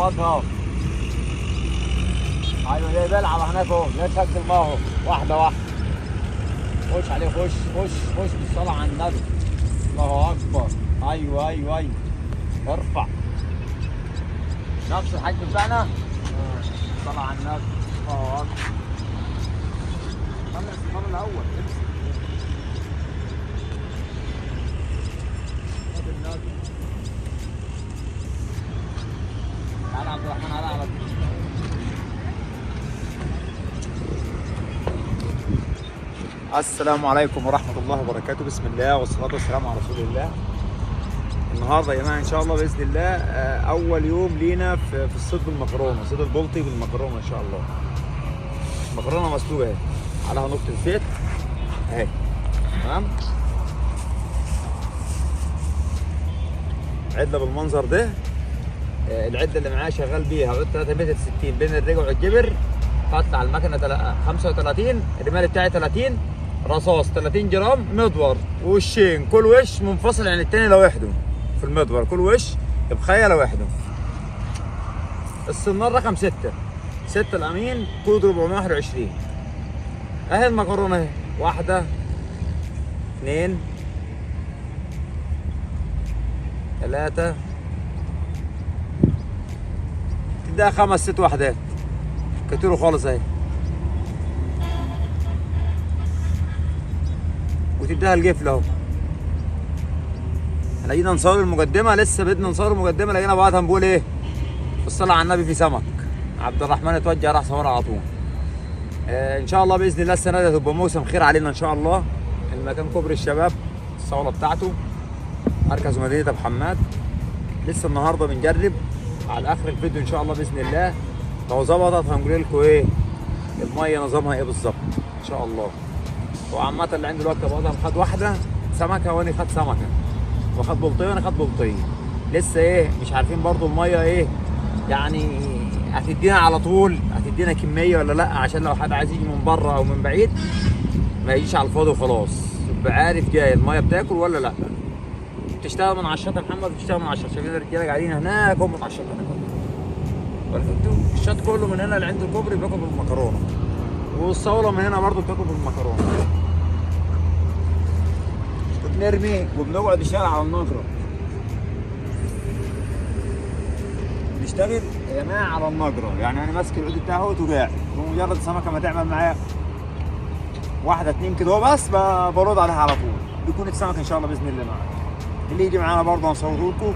ابو. ايوه ده بيلعب هناك اهو، ده شكل ما اهو، واحدة واحدة. خش عليه، خش خش خش بالصلاة على النبي. الله اكبر. ايوه ايوه ايوه، ارفع نفس الحجم بتاعنا. الصلاة على النبي. الله اكبر. طلع الصفار الاول، امسك. تعالى عبد الرحمن، تعالى على طول. السلام عليكم ورحمة الله وبركاته. بسم الله والصلاة والسلام على رسول الله. النهارده يا جماعة إن شاء الله بإذن الله أول يوم لينا في الصيد بالمكرونة، صيد البلطي بالمكرونة إن شاء الله. مكرونة مسلوقة أهي، عليها نقطة زيت أهي، تمام؟ عدة بالمنظر ده، العدة اللي معايا شغال بيها عود 3 متر 60 بين الرجع والجبر، فاطلع على المكنة 35، الرمال بتاعي 30، رصاص 30 جرام، مدور وشين، كل وش منفصل عن التاني لوحده في المدور، كل وش بخية لوحده. السنار رقم 6، 6 الامين، كود 421. اهي المكرونه اهي، 1 2 3، تديها 5 6 وحدات كتير خالص اهي، وتديها الجفل اهو. احنا جينا نصور المقدمة، لسه بدنا نصور المقدمة، لقينا بعدها بنقول ايه؟ الصلاة على النبي في سمك. عبد الرحمن اتوجه راح صورها على طول. ان شاء الله باذن الله السنة دي هتبقى موسم خير علينا ان شاء الله. المكان كوبري الشباب، الصاله بتاعته، مركز مدينة ابو حماد. لسه النهارده بنجرب، على اخر الفيديو ان شاء الله باذن الله لو ظبطت هنقول لكم ايه المية نظامها ايه بالظبط ان شاء الله. وعامة اللي عنده الوقت ابو ادهم خد واحدة سمكة وانا خد سمكة، وخد بلطيه وانا خد بلطيه. لسه ايه مش عارفين برضو المية ايه يعني، هتدينا على طول، هتدينا كمية ولا لا، عشان لو حد عايز يجي من بره او من بعيد ما يجيش على الفاضي وخلاص، يبقى عارف جاي المية بتاكل ولا لا. بتشتغل من على الشط يا محمد، بتشتغل من على الشط. شايفين الرجالة قاعدين هناك هم على الشط هناك، عرفتوا؟ الشط كله من هنا لعند الكوبري بياكل بالمكرونه، والصوله من هنا برضو بتاكل بالمكرونه. وبنرمي وبنقعد نشتغل على النجره، بنشتغل يا جماعة على النجره. يعني انا ماسك العود بتاعي اهوت وقاعد، بمجرد سمكة ما تعمل معايا واحدة اتنين كده بس برد عليها على طول، بيكون السمك ان شاء الله باذن الله معانا. اللي يجي معانا برضه هنصوره لكم.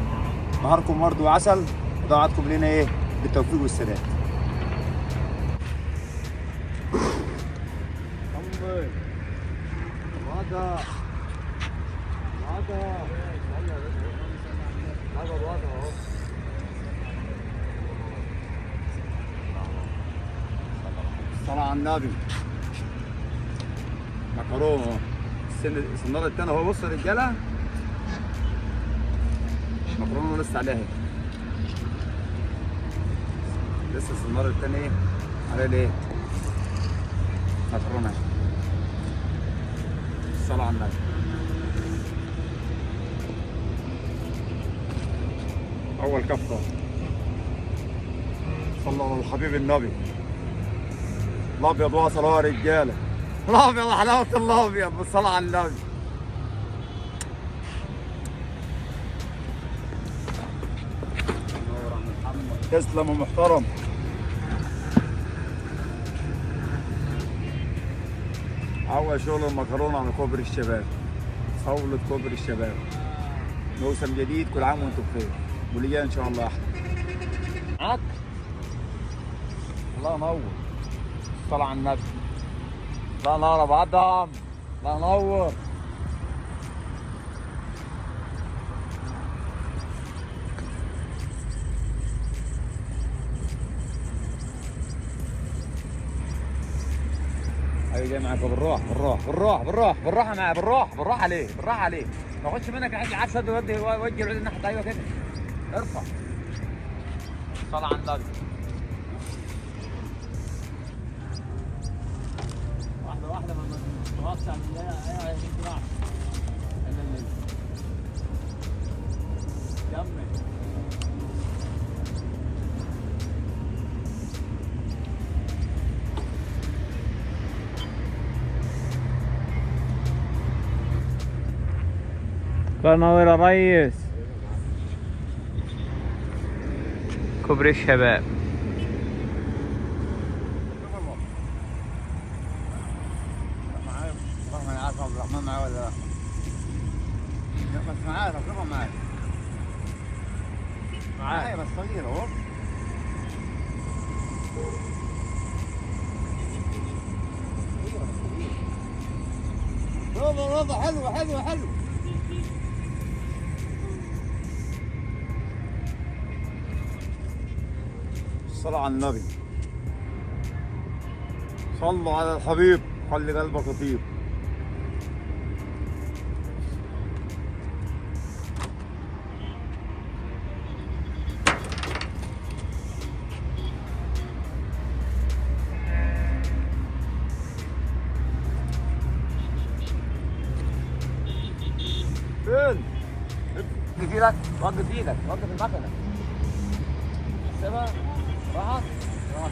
نهاركم ورد وعسل، ودعواتكم لنا ايه بالتوفيق والسداد. الصلاة على النبي. مكرونة السنارة التانية اهو. بصوا يا رجالة، مكرونة لسه عليها، لسه السنارة التانية ايه عليها الايه؟ مكرونة. الصلاة على النبي. أول كفة. صلى على الحبيب النبي. الأبيض وصل اهو يا رجالة، الأبيض حلاوة الأبيض بالصلاة على النبي. تسلم ومحترم. أول شغل المكرونة على كوبري الشباب، صولة كوبري الشباب. موسم جديد، كل عام وانتم بخير، واللي جاي إن شاء الله أحلى. معاك؟ الله ينور. الصلاة على النبي. الله ينور يا أبو أدهم، الله ينور. ايوه جاي معاك بالراحة بالراحة بالراحة بالراحة بالراحة معايا، بالراحة بالراحة عليه، بالراحة عليه، ما تاخدش منك الحاج العفشه ده، ودي وجه العود الناحية. ايوه كده، ارفع. صلاة على النبي. واحدة واحدة، ما توسع من ايوه يا جماعة. كمل. الله ينور يا ريس. كوبري الشباب. معايا والله ما عارف عبد الرحمن معايا ولا لا. لا بس معايا، تقريبا معايا. معايا بس صغير اهو. رضا رضا حلو حلو حلو. الصلاة على النبي، صلوا على الحبيب، خلي قلبك يطيب. فين؟ وقف ايدك، وقف ايدك، وقف المكنة. سيبها راحت راحت.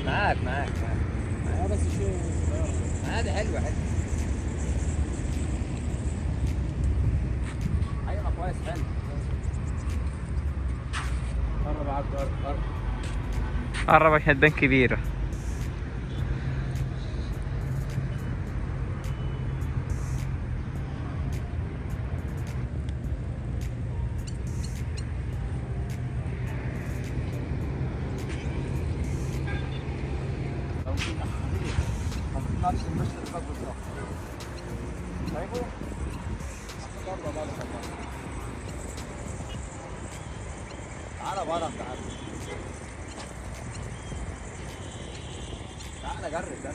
معاك معاك معاك. بس شوية عادي، حلوة حلوة. ايوه كويس حلو. قرب عبد، قرب قرب. قرب عشان تبان كبيرة. نفس المشط اللي فات بالظبط. شايفه؟ تعالى بره، تعالى تعالى جرب جرب.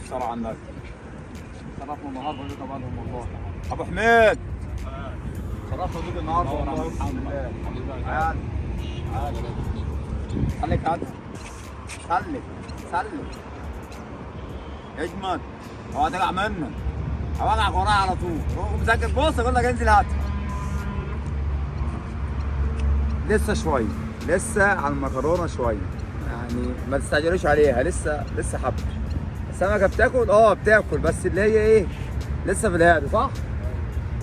الصلاة على النبي. شرفنا النهارده بيك يا بعضهم والله. ابو حميد شرفنا بيك النهارده والله. الحمد لله. تعالى تعالى خليك هات، سلك سلك، اجمد، اوعى تقع منك، اوعى ورايا على طول. هو مسكت، بص اقول لك انزل هات. لسه شوية، لسه على المكرونه شوية، يعني ما تستعجلوش عليها، لسه لسه حبه. السمكة بتاكل، بتاكل، بس اللي هي ايه، لسه في الهادي صح؟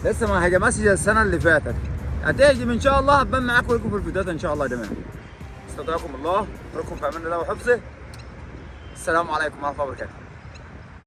لسه ما هجمتش زي السنة اللي فاتت. هتهجم ان شاء الله، هتبان معاكم لكم في الفيديوهات ان شاء الله يا جماعة. استودعكم الله، اترككم في امان الله وحفظه. السلام عليكم ورحمة الله وبركاته.